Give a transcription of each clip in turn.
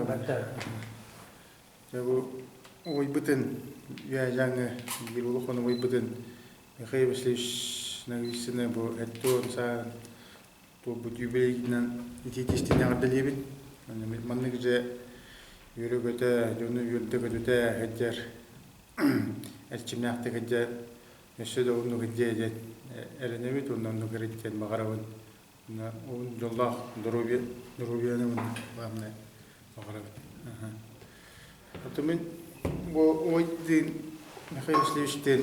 Барда. Дьэ бу уйбутун үөдьаҥы биир улахан уйбутун Михаил Васильевич Ноговицыны бу эттуон саан туолбут юбилейгинэн итиитистин эҕэрдэлиибин. Маннык дьэ үөрэ-көтө, дьону үөрдэ-көтүтэ сылдьар эрчимнээхтик сылдьар өссө да уһуннук сылдьыа диэн эрэнэбит уонна оннук эрэ диэн баҕарабын. Уһун дьоллоох доруобуйа, доруобуйаны уонна главное баҕарабын. Ото мин бу уойдыын Михаил Васильевичтыын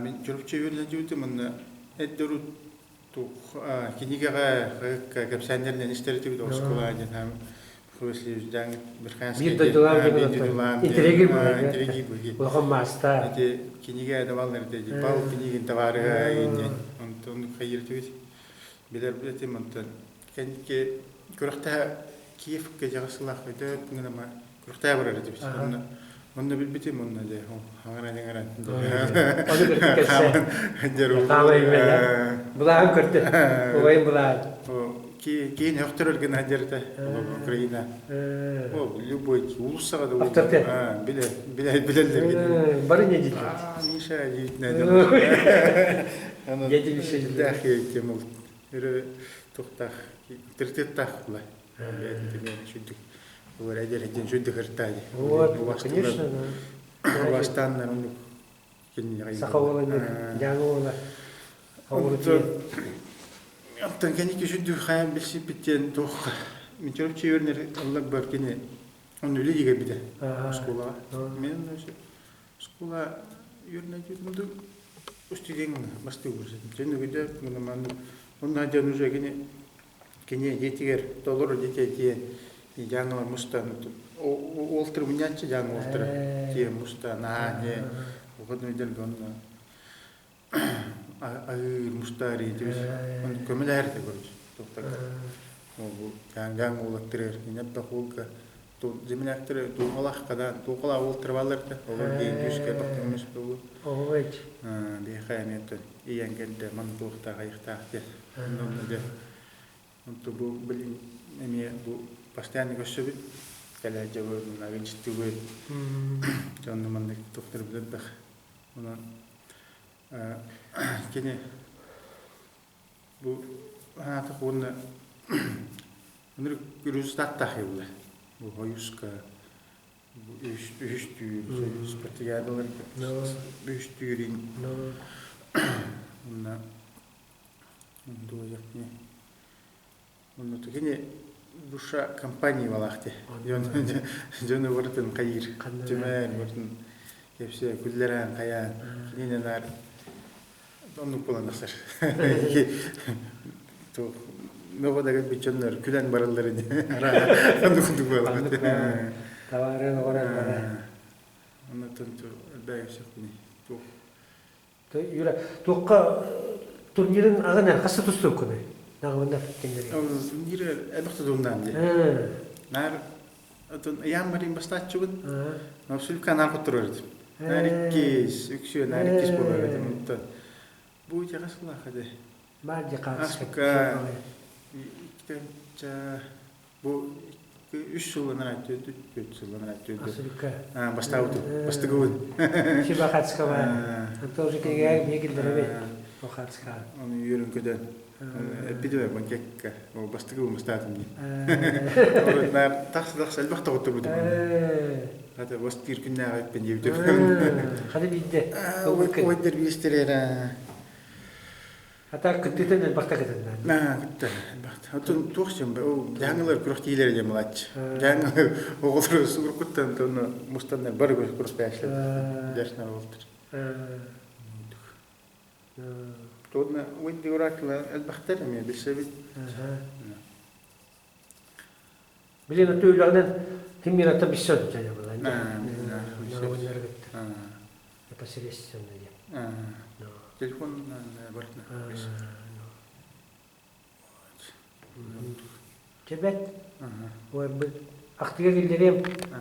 мин Чурапчы үөрэнээччибитим уонна эрдэ кинигэҕэ хаһыакка кэпсээннэринэн истэр этибит оскуола диэн Михаил Васильевич Дьаҥ Биир дойдулаах интеллигент улахан маастар. Ити кинигэ даваллар ити Павел Пинигин табаарыһа диэн онтон хайыр этибит билэр этим онтон кэнники күрэхтэһэ Киевка дьаҕасылаах өтөөт гынама күрэхтэһэ барар этибит онно онно билбитим онно дьэ хаҥаран иҥэрэн Ону кытта кэлсэ. Былааһын көрдө. Убайым былааһын. Киин өхтөрөр гына дьэртэ Украина. О, любой улуссаҕа да биле биле билеллер. Бары не дииллэр. А, Миша диитинэ. Дядя Миша тем өрө тухтах авторитеттаах була. Сүрдүк эдэр сүрдүк ыртаadi. Вот, конечно. Бастааннар оннук Саха уола дьааҥы уола. Оттон кэнники сүрдүк хайан билсиппит диэн туох Митров Чевернер ыллар бар кини он үлэ дигэрбитэ оскуолаҕа. Мен оскуола үөрэнэ устудиеҥ бастыы курсатым. Сен үгүдэ мунаманнык онна дьон уже кини кини дьиэтигэр толору дьиэтэ тиийэн дьааҥылар мустан уолтары мунньааччы дьааҥы уолтара тиийэн мустан аа не уходной дьэргэ онно аһыыр мустаар иитибит көмөлөһөр этэ короче туохтарга бу дьааҥ уолаттарыгар инэббэх уолга земляктары туохалаах кадаан туохалаах уолтары бааллар этэ олор киин күүскэ бахтыҥмыс буолу биһиэхэ эмиэ ийэн кэлдэ ман туохтаах айахтаах диэн онно дьэ онто бу билин эмиэ бу постоянно көрсөбүт кэлэ дьабы агентствыбыт дьонно маннык туохтары билэрбэх онон кини бу анаатах уонна ынырык результаттаах була бу хойуска үһүстүүр спартакиадалар үһүстүүрин уонна Онно кини душа компании балаахти. Дьону барытын хайыыр. Түмэн барытын кэпсэ күллэрээн хайаан кинини наар оннук буолан тахсар. Мөҕө да кэлбит дьоннор күлэн бараллар ини. Оннук курдук буолар. Табаарын оҕорон бара. Оннуттан элбээх сөппүнүй. Туох Юра, туохха турнирын аҕын хасса тустууккунуй? Наҕылыннар кинилэри. Турнир элбэх тутулуннаан дии. Наар отон ыйаан барин бастааччыбын. Абсолютно наар хотторор этим. Наар иккис, үксүө наар иккис буолар этим. Онтон бу дьаҕа сылаха де. Баар дьаха. Аспыка иккитенча Бу үс сылланар түөрт сылланар түөрт. Бастаабытым, бастыгыбын. Шибахатского. Тоже кинигэ мне киллэрэби. Охатска. Оны үөрүн көдөн. Эппитим банкекка. Ол бастыгыбын бастаатым дии. Тахса тахса элбэх тоҕотторбутум. Хата бастыыр күннээҕи эппин диэбитим. Ханы биирдэ. Ойдер биистерера. Ата кыттыытын элбэхтэ кытынна. Аа, кытта элбэхтэ. Отон туох син ол дьааҥылар күрэхтиилэрэ диэн булааччы. Дьааҥылар оҕолору сурукуттан тону мустаннар бары күрэхтээччилэр. Дьашнар буолтар. Туонна Уэнди Ураакыла элбэхтэр эмиэ билсэбит. Билин оту үлэҕинэн ким мирата билсэ дьэ була. Непосредственно диэн. Телефон барытына. Чэбэт. Ой, ахтыга киллэриэм.